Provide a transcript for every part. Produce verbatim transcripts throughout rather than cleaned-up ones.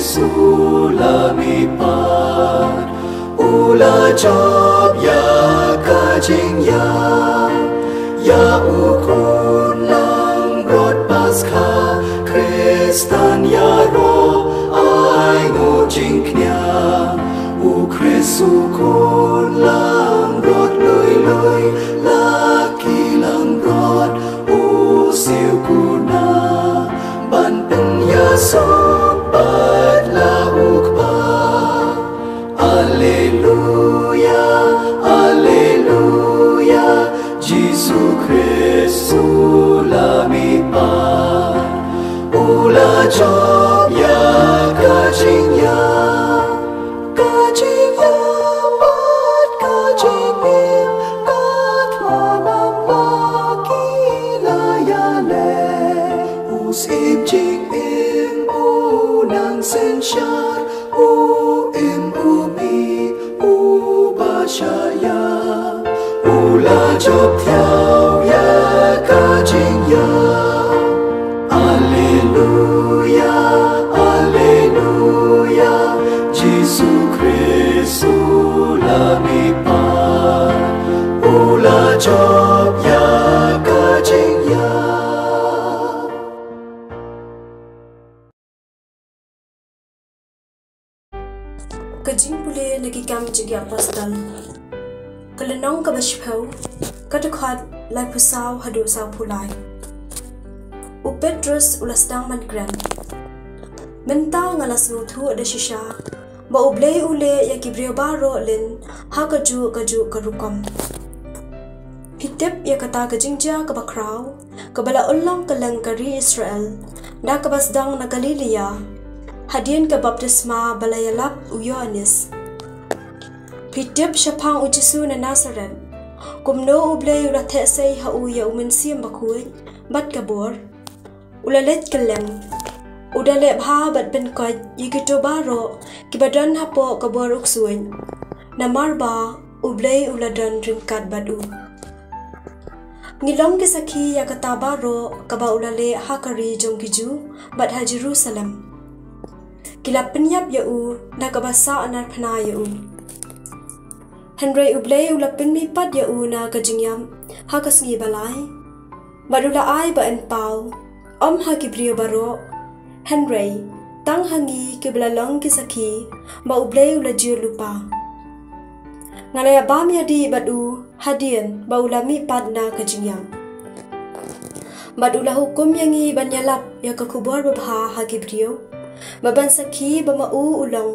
Jesu la mihpat, u la jop ïa ka jingïap, ïa u khun langbrot Paskha, Khristan ïaroh, ai nguh jingkñia, u Khrist u khun langbrot lui lui, la ki langbrot, u siew kuna, ban pynïasoh pat la u Kpa. Alleluia, alleluia, Jisu Khrist u la mihpat, u la jop ïa ka jingïap, ka jingïap bad ka jingim, ka thma namar ki la ïaleh. U Syiem jingim u nang synshar, u im u mih, u ba shah ïap, u la jop thiaw ïa ka jingïap. Alleluia, alleluia, Jisu Khrist u la mihpat, u la jop ïa ka jingïap. Ka jingpule na ki kam jong ki apostol. Ka lynnong kaba shiphew, ka dkhot laiphew saw haduh sawphew lai. U Petros u la sdang ban kren. Mynta nga la sngewthuh da shisha ba U Blei u leh ïa ki briew baroh lin ha kajuh kajuh ka rukom. Phi tip ïa kata ka jingjia kaba khraw, kaba la urlong kylleng ka ri Israel, da kaba sdang na Galilaia, hadien ka baptisma ba la ïalap u Ïoannis. Phi tip shaphang u Jisu na Nasareth, kumno U Blei u la theh sei ha u ïa u Mynsiem Bakhuid bad ka bor. U la leit kylleng. U da leh bha bad pynkoit ïa kito baroh kiba don hapoh ka bor u ksuid. Namar ba U Blei u la don ryngkat bad u. Ngi long ki sakhi ïa kata baroh kaba u la leh ha ka ri jong ki Jiw bad ha Jerusalem. Ki la pynïap ïa u na kaba sah narphna ïa u. Hynrei U Blei u la pynmihpat ïa u na ka jingïap ha ka sngi ba lai. Bad u la ai ba yn paw, ym ha ki briew baroh, hynrei tang ha ngi kiba la long ki sakhi ba U Blei u la jur lypa. Nga la ïa bam ïa dih bad u hadien ba u la mihpat na ka jingïap. Bad u la hukum ïa ngi ban ïalap ïa ka khubor babha ha ki briew, ba ban sakhi ba ma u u long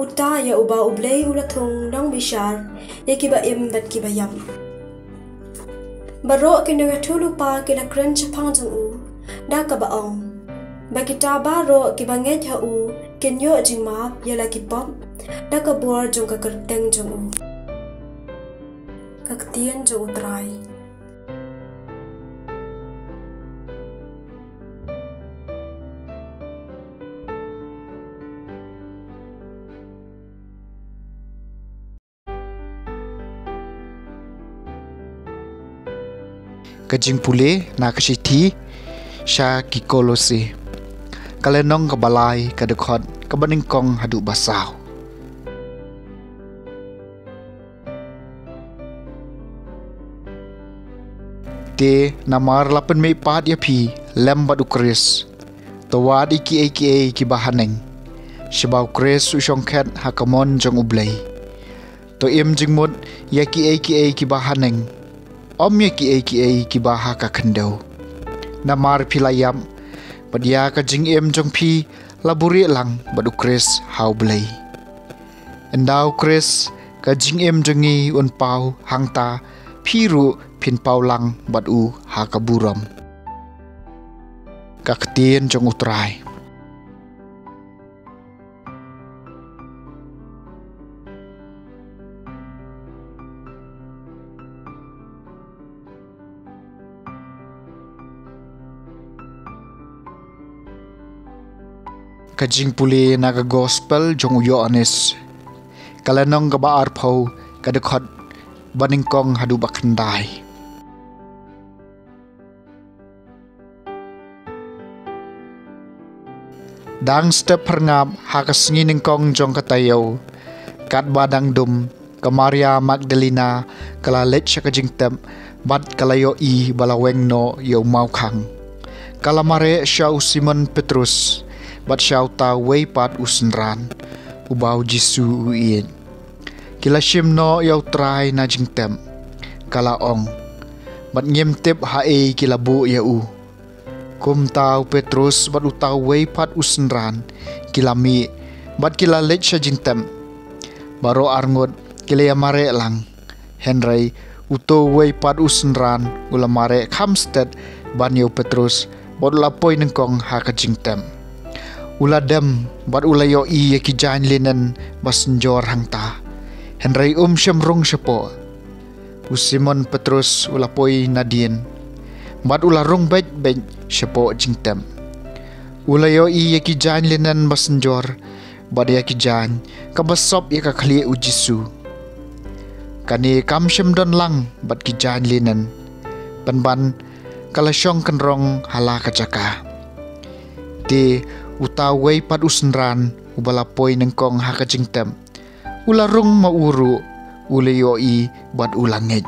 uta ïa uba U Blei u la thung nongbishar ïa kiba im bad kiba ïap. Baroh ki nongïathuhlypa ki la kren shaphang jong u da kaba ong ba kita baroh kiba ngeit ha u kin ïoh jingmap ïa la ki pop da ka bor jong ka kyrteng jong u. Ka ktien jong U Trai. Ka jingpule na ka shithi sha ki Kolose. Ka lynnong kaba lai, ka dkhot kaba nyngkong haduh ba saw. Te namar la pynmihpat ïa phi lem bad U Khrist, to wad ïa kiei kiei kiba haneng, shaba U Khrist u shongkhet ha ka mon jong U Blei. To im jingmut ïa kiei kiei kiba haneng, ym ïa kiei kiei kiba ha ka khyndew. Namar phi la ïap, bad ïa ka jingim jong phi la buhrieh lang bad U Khrist ha U Blei. Ynda U Khrist ka jingim jong ngi un paw, hangta phi ruh phin paw lang bad u ha ka burom. Ka ktien jong U Trai. Ka jingpule na ka gospel jong u Ïoannis, ka lynnong kaba arphew, ka dkhot ba nyngkong haduh ba khyndai. Dang step phyrngap ha ka sngi nyngkong jong ka taïew, katba dang dum, ka Maria Magdalena ka la leit sha ka jingtep, bad ka la ïohi ba la weng noh ïa u mawkhang. Ka la mareh sha u Simon Petrus bad sha uta uwei pat u synran, uba u Jisu u ïeit. Ki la shim noh ïa u Trai na jingtep, ka la ong, bad ngim tip haei ki la buh ïa u. Kumta u Petrus bad uta uwei pat u synran ki la mih bad ki la leit sha jingtep. Baroh arngut ki la ïa mareh lang. Hynrei uta uwei pat u synran u la mareh kham stet ban ïa u Petrus bad u la poi nyngkong ha ka jingtep. U la dem bad u la ïohi ïa ki jaiñ linen ba synjor hangta. Hynrei um shym rung shapoh. U Simon Petrus u la poi nadien bad u la rung beit beit shapoh jingtep. U la ïohi ïa ki jaiñ linen ba synjor bad ïa ki jaiñ kaba sop ïa ka khlieh u Jisu. Kane kam shym don lang bad ki jaiñ linen, pynban ka la shong kynrong ha la ka jaka. Te uta uwei pat u synran uba la poi nyngkong ha ka jingtep, u la rung ma u ruh, u la ïohi bad u la ngeit.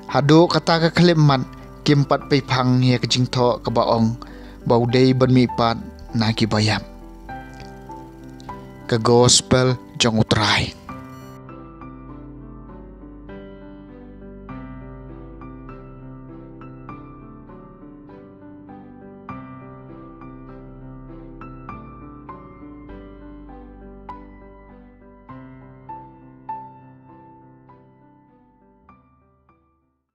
Haduh kata ka khyllipmat kim pat peiphang ïa ka jingthoh kaba ong ba u dei ban mihpat na kiba ïap. Ka Gospel jong u Trai.